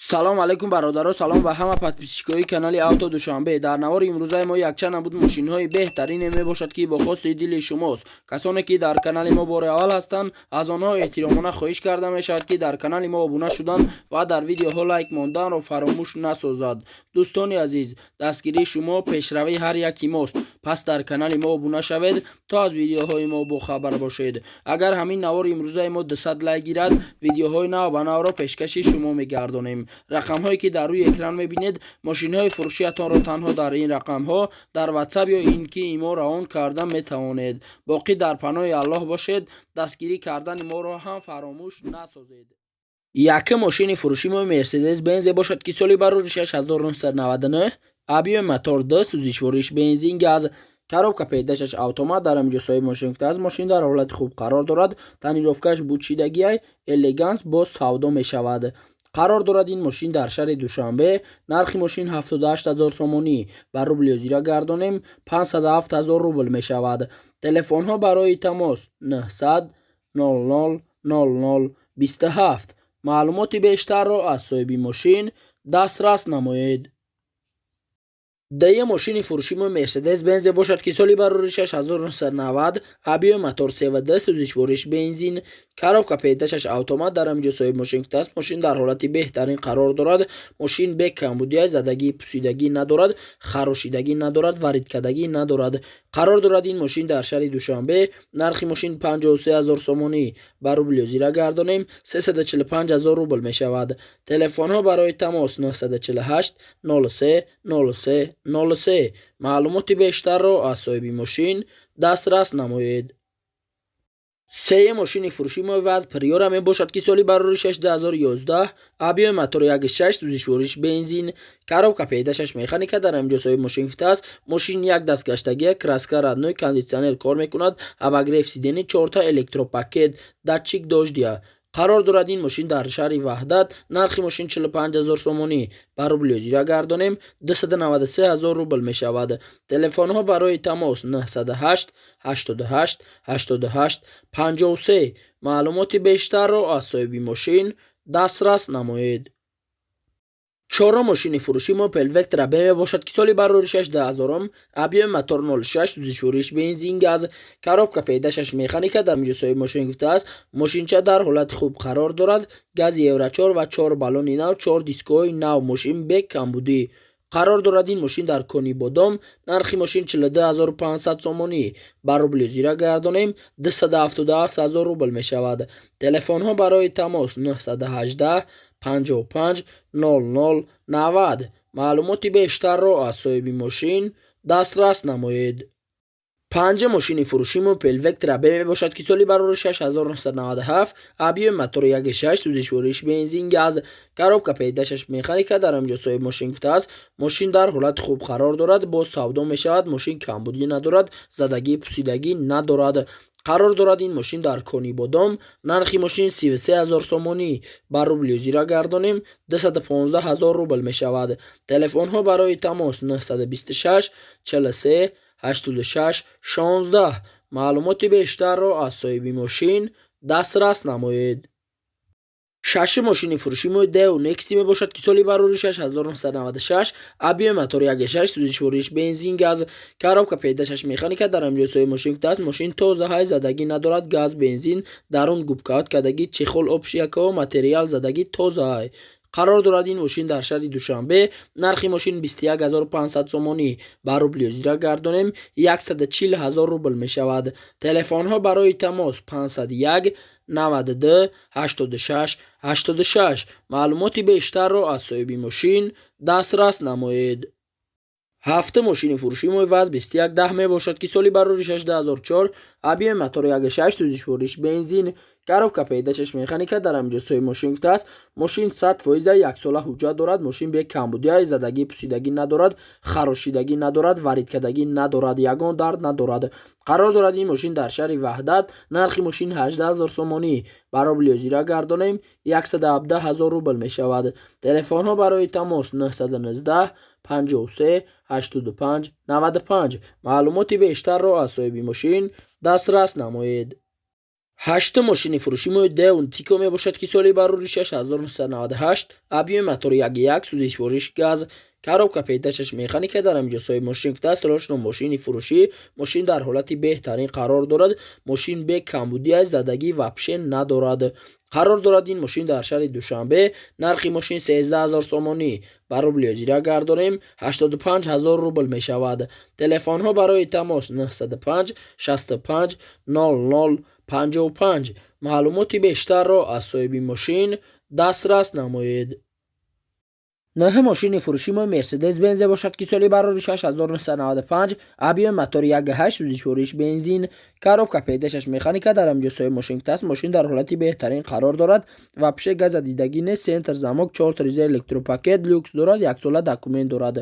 Салом алейкум, бародаро, салом ба ҳама подписчикои канали Авто Душанбе. Дар навори имрӯзаи мо якчанд набуд мошинҳои беҳтарине мебошад, ки бо хости дили шумост. Касоне ки дар канали мо бори аввал ҳастанд, аз онҳо эҳтиромона хоҳиш карда мешавад, ки дар канали мо обуна шудан ва дар видеоҳо лайк монданро фаромӯш насозад. Дӯстони азиз, дастгирии шумо пешравии ҳар яки мост, пас дар канали мо обуна шавед, то аз видеоҳои мо бохабар бошед. Агар ҳамин навори имрӯзаи мо 200 лайк гирад, видеоҳои нав ба навро пешкаши шумо мегардонем. Рақамҳое ки дар рӯи экран мебинед, мошинҳои фурӯшиятонро танҳо дар ин рақамҳо дар Ватсап ё ин ки имо равон карда метавонед. Боқӣ дар паноҳи Аллоҳ бошед, дастгирӣ кардани моро ҳам фаромӯш насозед. Якум мошини фурӯши мо Мерседес Бензе бошад, ки соли барори 1999, объёми мотор 2, сӯзишвориш бензин, газ, коробка передачаш автомат. Дар ҳаминҷо соҳиби мошин гуфтааст, мошин дар ҳолати хуб қарор дорад, тонировкаш бучидагиай, элеганс, боз савдо мешавад. Қарор дорад ин мошин дар шаҳри Душанбе. Нархи мошин 78 ҳазор сомонӣ, ба рубли ҳозира гардонем, 507 ҳазор рубл мешавад. Телефонҳо барои тамос 900 00 00 27. Маълумоти бештарро аз соҳиби мошин дастрас намоед. Дуюм мошини фурӯши мо Мерседес Бензе бошад, ки соли барори 1990, объёми мотор 3,2, сӯзишвориш бензин, коробка передачаш автомат. Дар ҳаминҷо соҳиби мошин гуфтааст, мошин дар ҳолати беҳтарин қарор дорад, мошин бе камбудия, задагӣ, пусидагӣ надорад, харошидагӣ надорад, варидкардагӣ надорад. Қарор дорад ин мошин дар шаҳри Душанбе. Нархи мошин 53 ҳазор сомонӣ, ба рубли ҳозира гардонем, 345 ҳазор рубл мешавад. Телефонҳо барои тамос 948 03 03 03. Маълумоти бештарро аз соҳиби мошин дастрас намоед. Сеюм мошини фурӯши мо ВАЗ Приора мебошад, ки соли барори 2011, объёми мотори 1,6, сӯзишвориш бензин, коробка передачаш механика. Дар ҳаминҷо соҳиби мошин гуфтааст, мошин як дастгаштагия, краска родной, кондитсионер кор мекунад, обогрев сидений чорта, электропакет, датчик дождя. Қарор дорад ин мошин дар шаҳри Ваҳдат. Нархи мошин 45 ҳазор сомонӣ, ба рубли ҳозира гардонем, 293 ҳазор рубл мешавад. Телефонҳо барои тамос 908 88 88 53. Маълумоти бештарро аз соҳиби мошин дастрас намоед. Чорум мошини фурӯши мо Опел Вектра Б мебошад, ки соли барори 2000, объёми мотор 06, сӯзишвориш бензин, газ, коробка передачаш механика. Дар инҷо соҳиби мошин гуфтааст, мошинча дар ҳолати хуб қарор дорад, гази Евро 4 ва 4 баллони нав, 4 дискҳои нав, мошин бе камбудӣ. Қарор дорад ин мошин дар Конибодом. Нархи мошин 42 500 сомонӣ, ба рубли ҳозира гардонем, 277 ҳазор рубл мешавад. Телефонҳо барои тамос 918 55 00 90. Маълумоти бештарро аз соҳиби мошин дастрас намоед. Панҷум мошини фурӯши мо Опел Вектра Б мебошад, ки соли барори 1997, объёми мотори 1,6, сӯзишвориш бензин, газ, коробка передачаш механика. Дар ҳаминҷо соҳиби мошин гуфтааст, мошин дар ҳолати хуб қарор дорад, боз савдо мешавад, мошин камбудӣ надорад, задагӣ, пусидагӣ надорад. Қарор дорад ин мошин дар Конибодом. Нархи мошин 33 ҳазор сомонӣ, ба рубли ҳозира гардонем, 215 ҳазор рубл мешавад. Телефонҳо барои тамос 926 43 86 16. Маълумоти бештарро аз соҳиби мошин дастрас намоед. Шашум мошини фурӯши мо Деу Некси мебошад, ки соли барори 1996, объёми мотори 1,6, сӯзишвориш бензин, газ, коробка передачаш механика. Дар ҳаминҷо соҳиби мошин гуфтааст, мошин тозаҳай, задагӣ надорад, газ, бензин, дарун губкаат кардагӣ, чехол обшиякао, материал задагӣ, тозаҳай. Қарор дорад ин мошин дар шаҳри Душанбе. Нархи мошин 21 500 сомонӣ, ба рубли ҳозира гардонем, 140 ҳазор рубл мешавад. Телефонҳо барои тамос 501 92 86 86. Маълумоти бештарро аз соҳиби мошин дастрас намоед. Ҳафтум мошини фурӯши мо ВАЗ 2110 мебошад, ки соли барори 2004, объёми мотори 1,6, сӯзишвориш бензин, коробка передачаш механика. Дар ҳаминҷо соҳиби мошин гуфтааст, мошин 100%, яксола ҳуҷҷат дорад, мошин бе камбудия, задагӣ, пусидагӣ надорад, харошидагӣ надорад, варидкардагӣ надорад, ягон дард надорад. Қарор дорад ин мошин дар шаҳри Ваҳдат. Нархи мошин 18 ҳазор сомонӣ, ба рубли ҳозира гардонем, 117 ҳазор рубл мешавад. Телефонҳо барои тамос 919 53 85 95. Маълумоти бештарро аз соҳиби мошин дастрас намоед. Ҳаштум мошини фурӯши мо Дэун Тико мебошад, ки соли барори 6998, объёми мотори 1,1, сӯзишвориш газ, коробка передачаш механика. Дар ҳаминҷо соҳиби мошин гуфтааст: срочно мошини фурӯшӣ. Мошин дар ҳолати беҳтарин қарор дорад, мошин бе камбудӣ, задагӣ вообще надорад. Қарор дорад ин мошин дар шаҳри Душанбе. Нархи мошин 13 000 сомонӣ, ба рубли ҳозира гардонем, 85 000 рубл мешавад. Телефонҳо барои тамос 905 65 00 55. Маълумоти бештарро аз соҳиби мошин дастрас намоед. Нӯҳум мошини фурӯши мо Мерседес Бензе бошад, ки соли барори 6995, объёми мотори 1,8, сӯзишвориш бензин, коробка передачаш механика. Дар ҳаминҷо соҳиби мошин гуфтааст: мошин дар ҳолати беҳтарин қарор дорад, вообще газа дидагӣ нест, центр замок, чор треза, электропакет, люкс дорад, яксола документ дорад.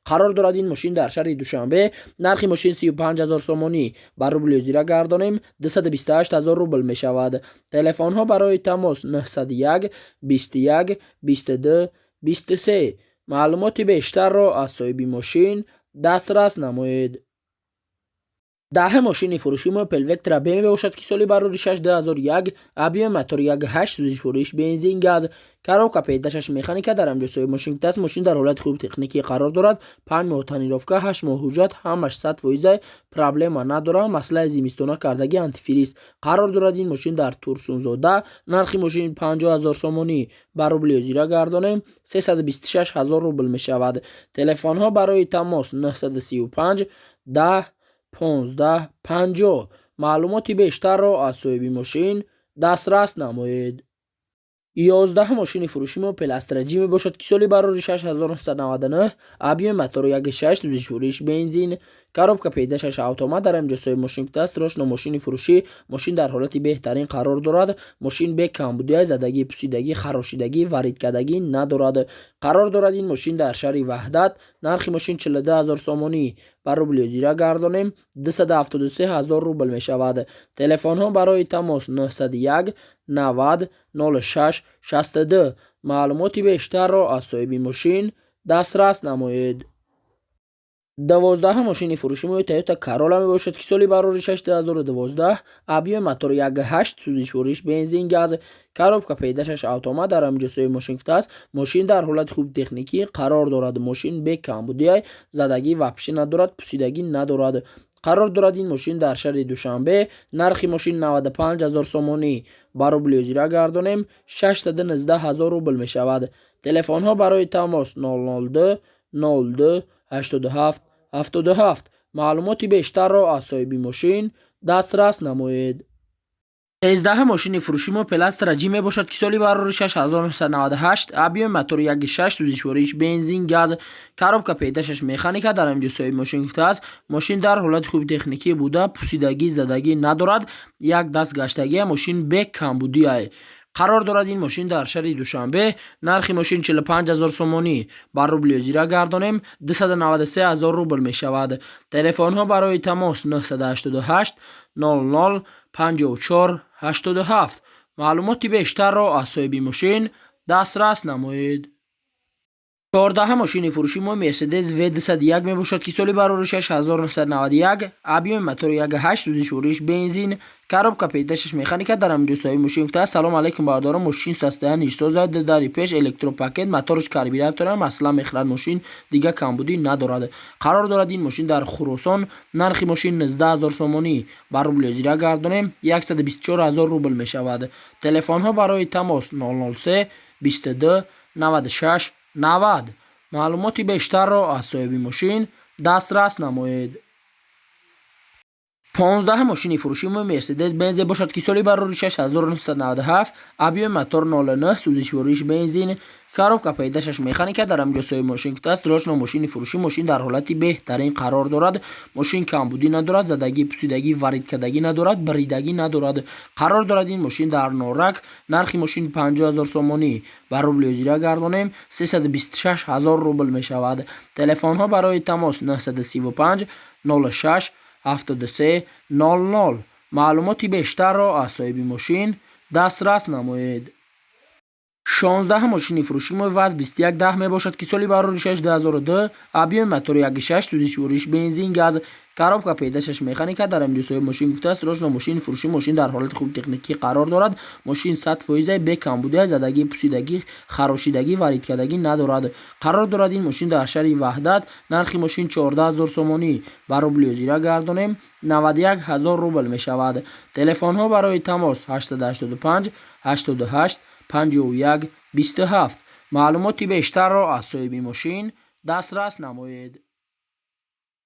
Қарор дорад ин мошин дар шаҳри Душанбе. Нархи мошин 35 000 сомонӣ, ба рубли ҳозира гардонем, 228 000 рубл мешавад. Телефонҳо барои тамос 901 21 22 23. Маълумоти бештарро аз соҳиби мошин дастрас намоед. Даҳум мошини фурӯши мо Опел Вектра Б мебошад, ки соли барори 6 2001, объёми мотори 1,8, сӯзишвориш бензин, газ, коробка передачаш механика. Дар ҳамҷо соҳиби мошин гуфтааст: мошин дар ҳолати хуби техникӣ қарор дорад, 5 моҳ тонировка, 8 моҳ ҳуҷҷат, ҳамаш 100%, проблема надорад, масъалаи зимистона кардагӣ, антифриз. Қарор дорад ин мошин дар Турсунзода. Нархи мошин 50 000 сомонӣ, ба рубли ҳозира гардонем, 326 000 рубл мешавад. Телефонҳо барои тамос 935 10 15 50. Маълумоти бештарро аз соҳиби мошин дастрас намоед. 11-ум мошини фурӯши мо Опел Астра Ҷи мебошад, ки соли барори 6999, объёми мотори 1,6, сӯзишвориш бензин, коробка передачаш автомат. Дар ҳаминҷо соҳиби мошин гуфтааст: срочно мошини фурӯшӣ. Мошин дар ҳолати беҳтарин қарор дорад, мошин бе камбудӣ, задагӣ, пусидагӣ, харошидагӣ, варидкардагӣ надорад. Қарор дорад ин мошин дар шаҳри Ваҳдат. Нархи мошин 42 000 сомонӣ, ба рубли ҳозира гардонем, 273 000 рубл мешавад. Телефонҳо барои тамос 901 90 06 62. Маълумоти бештарро аз соҳиби мошин дастрас намоед. 12-ум мошини фурӯши мо Тойота Карола мебошад, ки соли барори 6 2012, объёми мотори 1,8, сӯзишвориш бензин, газ, коробка передачаш автомат. Дар ҳаминҷо соҳиби мошин гуфтааст: мошин дар ҳолати хуби техникӣ қарор дорад, мошин бе камбудӣ, задагӣ вообще надорад, пусидагӣ надорад. Қарор дорад ин мошин дар шаҳри Душанбе. Нархи мошин 95 000 сомонӣ, ба рубли ҳозира гардонем, 619 000 рубл мешавад. Телефонҳо барои тамос 002 02 87 77. Маълумоти бештарро аз соҳиби мошин дастрас намоед. 13-ум мошини фурӯши мо Опел Астра Ҷи мебошад, ки соли барори 6998, объёми мотори 1,6, сӯзишвориш бензин, газ, коробка передачаш механика. Дар ҳаминҷо соҳиби мошин гуфтааст: мошин дар ҳолати хуби техникӣ буда, пусидагӣ, задагӣ надорад, як даст гаштагия, мошин бе камбудия. Қарор дорад ин мошин дар шаҳри Душанбе. Нархи мошин 45 000 сомонӣ, ба рубли ҳозира гардонем, 293 000 рубл мешавад. Телефонҳо барои тамос 988 00 54 87. Маълумоти бештарро аз соҳиби мошин дастрас намоед. 14-ум мошини фурӯши мо Мерседес В201 мебошад, ки соли барори 6991, объёми мотори 1,8, сӯзишвориш бензин, коробка передачаш механика. Дар ҳаминҷо соҳиби мошин гуфтааст: «Салом алейкум, бародарон, мошин состояние созад, дари пеш электропакет, моторш карбюратора, масла мехӯрад, мошин дигар камбудӣ надорад». Қарор дорад ин мошин дар Хуросон. Нархи мошин 19 000 сомонӣ, ба рубли ҳозира гардонем, 124 000 рубл мешавад. Телефонҳо барои тамос 003 22 96 90. Маълумоти бештарро аз соҳиби мошин дастрас намоед. 15-ум мошини фурӯши мо Мерседес Бензе бошад, ки соли барори 6997, объёми мотор 09, сӯзишвориш бензин, коробка передачаш механика. Дар ҳаминҷо соҳиби мошин гуфтааст: срочно мошини фурӯшӣ. Мошин дар ҳолати беҳтарин қарор дорад, мошин камбудӣ надорад, задагӣ, пусидагӣ, варидкардагӣ надорад, бридагӣ надорад. Қарор дорад ин мошин дар Норак. Нархи мошин 50 000 сомонӣ, ба рубли ҳозира гардонем, 326 000 рубл мешавад. Телефонҳо барои тамос 935 06 73 00. Маълумоти бештарро аз соҳиби мошин дастрас намоед. 16 мошини фурӯши мо ВАЗ 2110 мебошад, ки соли бароришаш 2002, объёми мотори 1,6, сӯзишвориш бензин, газ, коробка П6 механика. Дар инҷо соҳиби мошин гуфтааст: срочно мошин фурӯшӣ. Мошин дар ҳолати хуби техникӣ қарор дорад. Мошин 100 фоиза, бекамбудия, задагӣ, пусидагӣ, харошидагӣ, варидкардагӣ надорад. Қарор дорад ин мошин дар шаҳри Ваҳдат. Нархи мошин 14 000 сомонӣ, ба рубли ҳозира гардонем, 91 000 рубл мешавад. Телефонҳо барои тамос 885 88 51 27. Маълумоти бештарро аз соҳиби мошин дастрас намоед.